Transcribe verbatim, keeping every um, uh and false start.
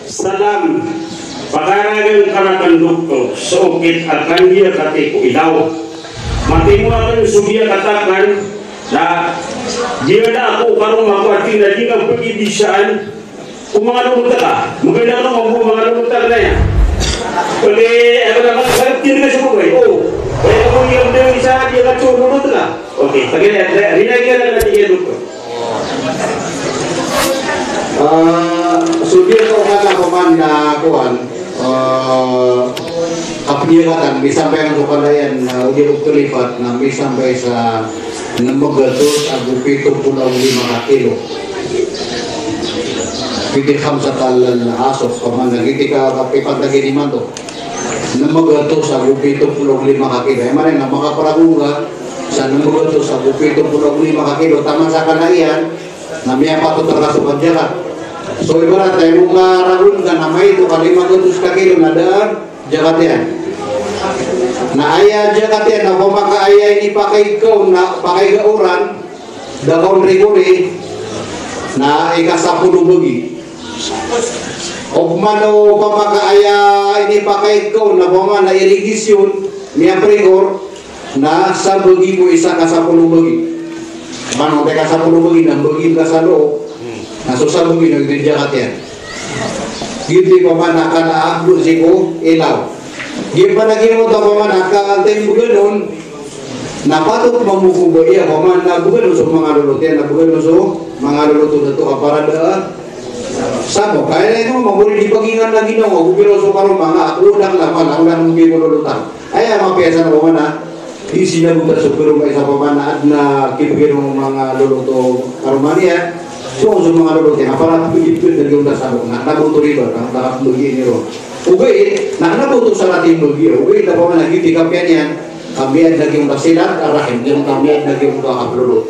Salam, pakaragan ka rakn doktor, so okit a kandiya kati ko ilaw. Matimo akn so biya katakan, na giya na ako karoma ko ati na di nga pagibisaan ko manga lolot ka. Maganda ka na manga lolot ka na ya. Pwede, ako na manga sarap din ka sa bukay. Oh, pwede ako yung daw isa, di ka sa lolot ka. Okay, pag-, rinagyan na natin yan, doktor. Ah, so di ko kata ko man na kuwan, ah, kapniyakatan, misampay ang so kalayan, ah, odi ko kalifat, na misampay sa nm gatos ago pito polo ago lima ka kilo. Piti khamsat al-asok, ko man na giti ka kapipantagi ni manto. Nm gatos ago pito polo ago lima ka kilo. Aya maana na makapragon ka sa nm gatos ago pito polo ago lima ka kilo. Taman sa kala iyan, na miyapatot rka so pagjakat. So ibarat aya bo maragon ka na maito ka lima gatos ka kilo na da a jakat iyan. Na aya jakat iyan na opama ka aya inipakay ka on na pakay ka oran, da ka on rikori, na ika sapolo bagi. Opama na opama ka aya inipakay ka on na opama na irigisyon, miyaprikor, na sabagi ko isa ka sapolo bagi. Mano, ika sapolo bagi na bagi ka sa loob. Na so sabagi na odi jakat iyan. Giti opama na kala a bo sii ko ilaw. Giti pn a giyoto opama na kala a time bo ganon, na patot mambo ko ba iya opama na bo ganon so manga lolot iyan, na bo ganon so manga lolot o dato ka para da a sabagi. Kaya na ino mambo di pagingan na ginawa, go piro so karoma nga, ako odak na pala, odak mo giya ko lolot a. Aya mapiya san opama na, di sinabotan so karoma isa opama na adn a kibgay o manga lolot o karoma niyan. So, so manga lolot iyan, para pwede, pwede na giyoto sabagi na, na boto riba, na, na boto iyan iro. Ogaid na, na boto sa ratin bagi, ogaid na opama na giti kapiya niyan, kapiya na giyoto silaturahim, giyoto kapiya na giyoto kaplolot.